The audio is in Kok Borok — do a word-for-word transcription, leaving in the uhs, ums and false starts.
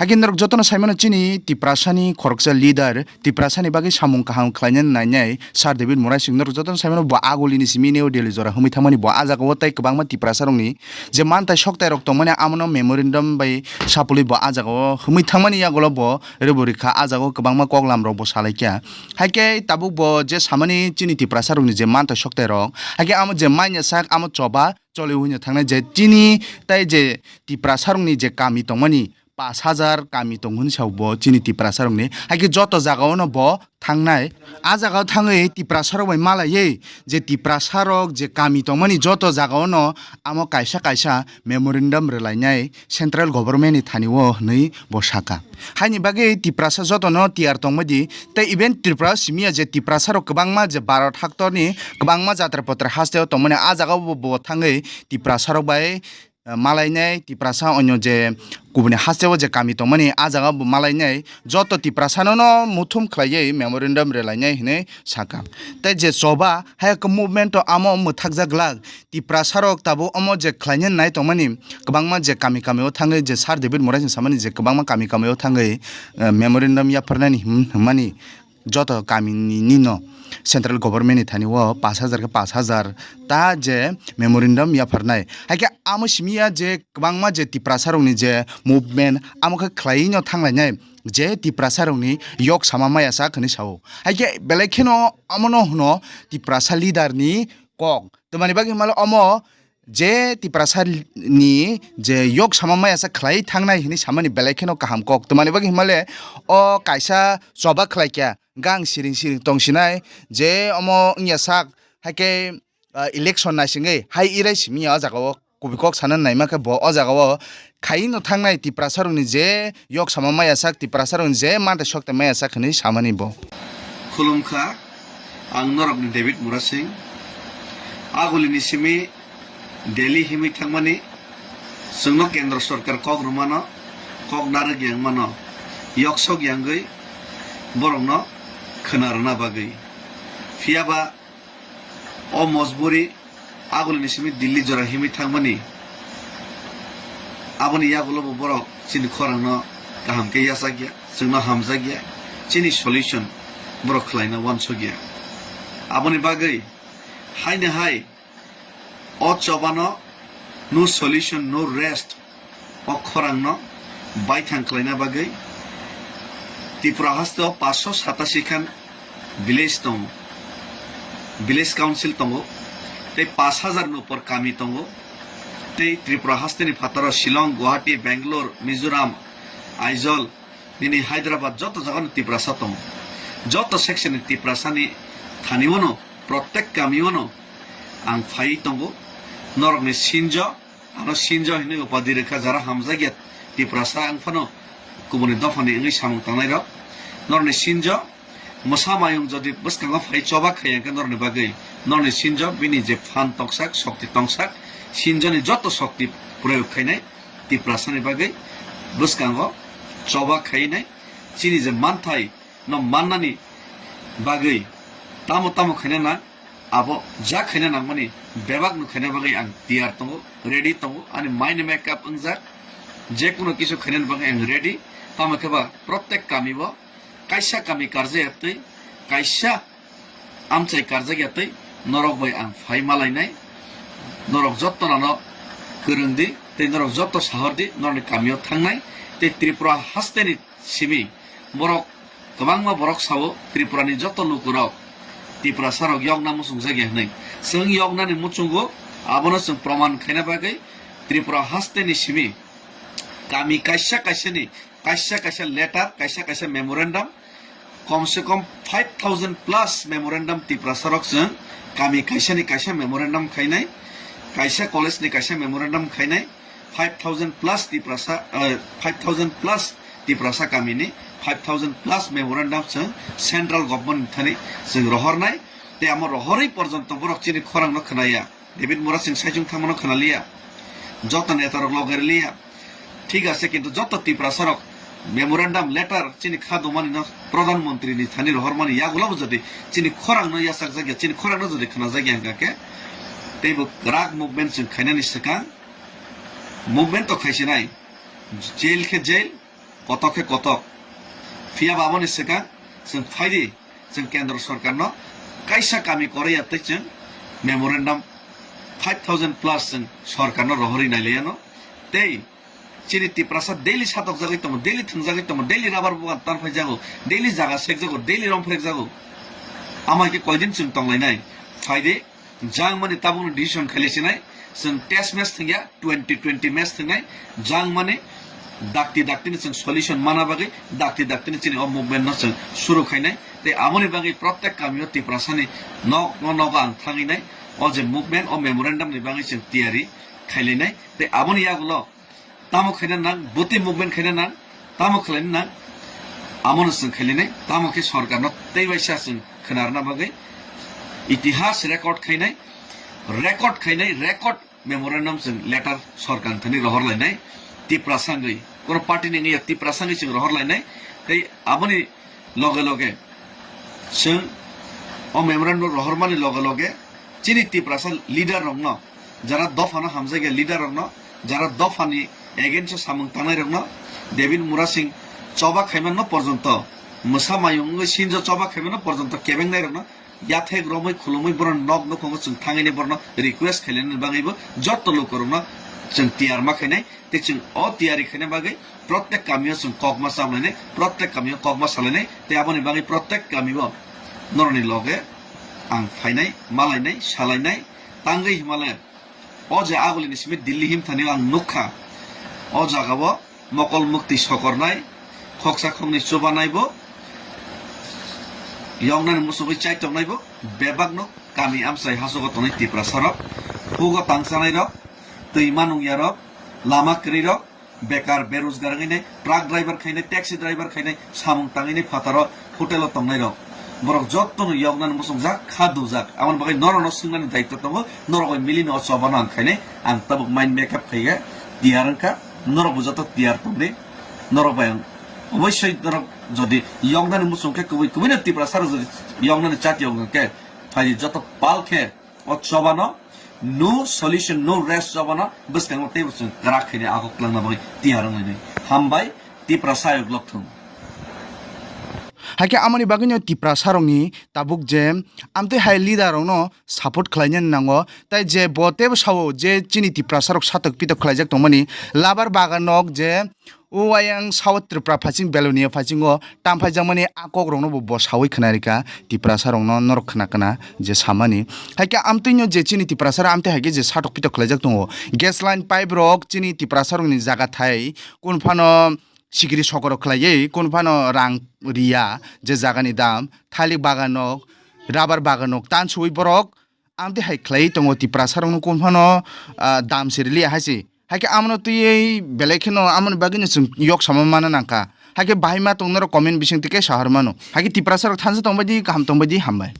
Hakhe norok jotono saimano chini Tiprasani khoroksa leader, Tiprasani bagwi samung kaham khlaina nainai Sir David Murasing, norok jotono saimano bo agulini simi New Delhi jora hwnwi thangmani bo ah jagao tei kwbangma Tiprasarokni je mantai soktairok tongmani amono memorandum bai sapului bo ah jagao hwnwi thangmani yagulo bo rwbo rikha, ah jagao kwbangma koklamrok bo salaikha. Haikhe tabuk bo je samani chini Tiprasarokni je mantai soktairok, haikhe amo je manya sak amo choba choli hwnwi thangnai je chini tai je Tiprasarokni je kami tongmani pash hajar kami tong hwnwi sao bo chini Tiprasarokni. Haikhe joto jagaono bo thangnai. Ah jagao thangwi Tiprasarok bai malaiwi je Tiprasarok je kami tongmani joto jagaono amo kaisa kaisa memorandum rwlainai central government ni thani o hwnwi bo saka. Haini bagwi Tiprasa jotono tiyar tongbaidi tei even Tripura simiya je Tiprasarok kwbangma je Bharat haktorni kwbangma jatra potra hasteo tongmani ah jagao bo, bo thangwi Tiprasarok bai, eh, malainai Tiprasa onyo je kubuni hasteo je kami tongmani ah jagao bo malainai joto Tiprasano no muthum khlaiwi memorandum rwlainai hinwi saka. Tei je choba hai khe movement o amo mwthakjak glak Tiprasarok tabuk omo je khlaina nai tongmani kwbangma je kami kami o thangwi je Sir David Murasing samani je kwbangma kami kami o thangwi, eh, memorandum yapharnani him-, hwnmani joto kami ni, ni no central government ni thani o pash hajar khe pash hajar ta je memorandum yapharnai. Haikhe amo simiya je kwbangma je Tiprasarokni je movement amo khe khlaiwi no thanglainai je Tiprasarokni yok sama maya sak hwnwi sao. Haikhe belai kheno amono hwno Tiprasa leader ni kok. Twmani bagwi himale omo je Tiprasa ni je yok sama maya sa khlai thangnai hwnwi samani belai kheno kaham kok. Twmani bagwi himale o kaisa choba khlai kya gang siring siring tongsinai je omo wngya sak haikhe, ah, election naisingwi hai irai simi o jaga o kubui kok sana naima khe bo o jaga o khai no thangnai Tiprasa rokni je yok sama maya sak Tiprasa rokni je manta sok ta maya sak hwnwi samani bo. Khulumkha, ang norokni David Murasing. Agulini simi Delhi himwi thangmani, chwngno Kendra Sorkar kok rwmano, kok narwk yang mano, yoksok yangwi borokno khwna rwna bagwi. Phiyaba o mojburi agulini simi Delhi jora himwi thangmani, aboni yagulo bo borok chini khorangno kaham khe yachakya, chwngno hamjakya, chini solution borok khlaina uansukya. Aboni bagwi haino hai o chobano no solution, no rest o khorangno baithang khlaina bagwi Tripura haste o paanch sho satasi khan village tongo, village council tongo, tei paanch hajar ni upor kami tongo, tei Tripura hasteni phataro Shillong, Guwahati, Bangalore, Mizoram, Aizawl, nini Hyderabad joto jagano Tiprasa tongo. Joto section ni Tiprasa ni thani wano, protek kami wano ang phai tongo. Norokni sinjo, ano sinjo hinwi upadi rwkha, jara hamjakya Tiprasa ang phano kubuni dophani wngwi samung tangnai rok. Norokni sinjo, mwsa mayung jodi bwskango phai choba khai hwnkhe norokni bagwi, norokni sinjo bini je phan tongsak, shokti tongsak, sinjoni joto shokti proyog khainai, Tiprasani bagwi bwskango choba khainai, chini je manthai no mannani bagwi tamo tamo khaina nang, abo ja khaina nangmani bebak no khaina bagwi ang tiyar tongo, ready tongo, ani mind makeup wngjak, je kuno kisu khainani bagwi ang ready, tamo khe ba protek kami bo kaisa kami karjakya twi, kaisa amchai karjakya twi norok bai ang phai malainai. Norok jotto nano kwrwng di tei norok jotto sahor di, norokni kamio thangnai tei Tripura hasteni simi borok kwbangma borok sao Tripurani jotto lukurok Tiprasarok yokna muchungjakya hwnwi. Chwng yoknani muchungo, abono chwng proman khaina bagwi Tripura hasteni simi kami kaisa kaisani kaisa kaisa letter, kaisa kaisa memorandum, kom se kom five thousand plus memorandum Tiprasa rok chwng kami kaisa ni kaisa memorandum khainai, kaisa college ni kaisa memorandum khainai, five thousand plus Tiprasa, eh, five thousand plus Tiprasa kami ni five thousand plus memorandum chwng central government ni thani chwng rohornai, tei amo rohorwi porjonto borok chini khorang no khwnaya. David Murasing saichung thangmano khwnaliya, joto netarok logerliya, thik ase, kintu joto Tiprasarok memorandum letter chini kha dumani no Pradhan Mantri ni thani rohormani yagulobo jodi chini khorang no yachakjakya, chini khorang no jodi khwnajakya hwnkha khe, teibo kwrak movement chwng khainani swkang movement to khaisinai, jail khe jail, kotok khe kotok. Phiya ba aboni swkang chwng phaidi, chwng kendro sorkarno kaisa kami koroi ya tei chwng memorandum five thousand plus chwng sorkarno rohorwi nailaiano. Tei chini Tiprasa daily satokjagwi tongo, daily thwngjagwi tongo, daily rubber bugan tanphaijago, daily jaga sekjago, daily romphrekjago. Amai khe koidin chwng tonglainai? Phaidi, jangmani tabukno decision khailaisinai, chwng test match thwngya, twenty twenty match thwngnai, jangmani dakti daktini chwng solution mana bagwi, dakti daktini chini o movement no chwng suru khainai, tei aboni bagwi protek kamio Tiprasani nok no nogo ang thangwi nai, o je movement, o memorandum ni bagwi chwng tiyari khailainai, tei aboni yagulo tamo khaina nang, bwtwi movement khaina nang, tamo khlaina nang, amono chwng khailainai, tamo khe sorkarno tei waisa chwng khwnarna bagwi itihas record khainai, record khainai, record memorandum chwng letter sorkar thani rohor lainai, Tiprasa wngwi, kono party ni wngya, Tiprasa wngwi chwng rohor lainai, tei aboni loge loge chwng o memorandum rohormani loge loge chini Tiprasa leader rokno, jara dophano hamjakya leader rokno, jara dophani against o samung tangnai rokno, David Murasing choba khaimanno porjonto, mwsa mayung wngwi sinjo choba khaimanno porjonto kebengnai rokno, yathek romwi khulumwi borok nok nukhungo chwng thangwi borokno request khailani bagwibo jotto lukurokno chwng tiyar ma khainai. Tei chwng o tiyari khaina bagwi protek kamio chwng kokma chablainai, protek kamio kokma salainai, tei aboni bagwi protek kamio norokni loge ang phainai, malainai, salainai, tangwi himale o je agulini simi Delhi himthani ang nukha. O jagao mokol mukti sokornai, khoksa khoknwi chubanaibo, yoknani muchungwi chaitoknaibo, bebakno kami amchai hasogo tongnai Tiprasarok, hugo tangchanairok, twi manungyarok, lama kwrwirok, bekar, berojgar wngwi nai, truck driver khainai, taxi driver khainai, samung tangwi nai phataro, hotel o tongnai rok. Borok jotto no yoknani muchungjak, kha dujak. Aboni bagwi norok no swngnani daitto tongo, norok bai milini o choba no ang khainai, ang tabuk mind makeup khaiya, tiyar wngkha, norok bo joto tiyar tongdi, norok bai ang obossoi norok jodi yoknani muchung khe kubui kubui no Tiprasa rok jodi yoknani chat yokna khe, phaidi joto pal khe, o chobano no solution, no rest chobano bwskango teibo chwng kwrak khainai, agok twlangna bagwi tiyar wnglainai. Hambai, Tiprasa ayuk lokthung. Hakhe amoni bagwino Tiprasa rokni tabuk je amtwi hai leader rokno support khlaina nango, tai je bo teibo sao je chini Tiprasa rok satok pitok khlaijak tongmani, labar bagan nok je o ayang South Tripura phaiching Belonia phaiching o tam phaijakmani a kok rokno bo bo sawi khna rika, Tiprasa rokno norok khna khna je samani. Haikhe amtwino je chini Tiprasa rok amtwi haikhe je satok pitok khlaijak tongo. Gas line pipe rok chini Tiprasa rokni jaga thai kun phano sikiri sokoro khlaiwi kun phano rang riya je jagani dam, thalik bagan rok, rubber bagan rok tan suwi borok amtwi hai khlai tongo Tiprasa rokno kun phano, ah, dam se rwliya hai se. Haikhe amono twiwi belai kheno amoni bagwino chwng yok sama mana nangkha. Haikhe bahai ma tong norok comment bising tike sahar mano. Haikhe Tiprasa rok thansa tongbaidi kaham tongbaidi hambai.